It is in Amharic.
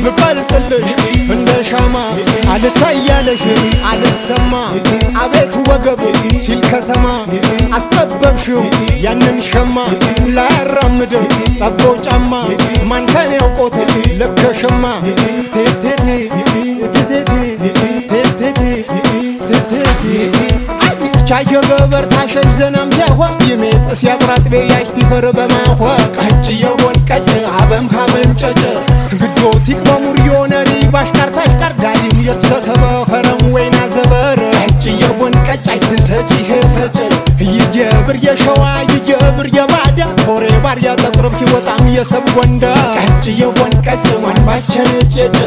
ምቀልጥልሽ እንደ ሻማ አልታያለሽ አልሰማ አቤት ወገብ ሲል ከተማ አስጠበብሽው ያንን ሸማ ላያራምድ ጠቦ ጫማ ማንከን ያውቆት ለከሸማ ቴቴቴ ቴቴቴ ቴቴቴ ቴቴቴ ቻየ ገበር ታሸሽ ዘናም ያሆ ይሜጥስ ያጥራጥቤ ያሽ ቲኸር በማሆ ቀጭ የቦን ቀጭ ሀበም ሀበም ጨጭ ግዶ ቲቅ በሙር የሆነሪ ባሽቃር ታሽቃር ዳሪም የተሰተበ ኸረም ወይና ዘበር ቀጭ የቦን ቀጭ አይትሰጪ ሄሰጭ ይጀብር የሸዋ ይጀብር የባዳ ፎሬ ባር ያጠጥርብ ሕይወጣም የሰብ ጎንዳ ቀጭ የቦን ቀጭ ማንባቸን ጨጭ።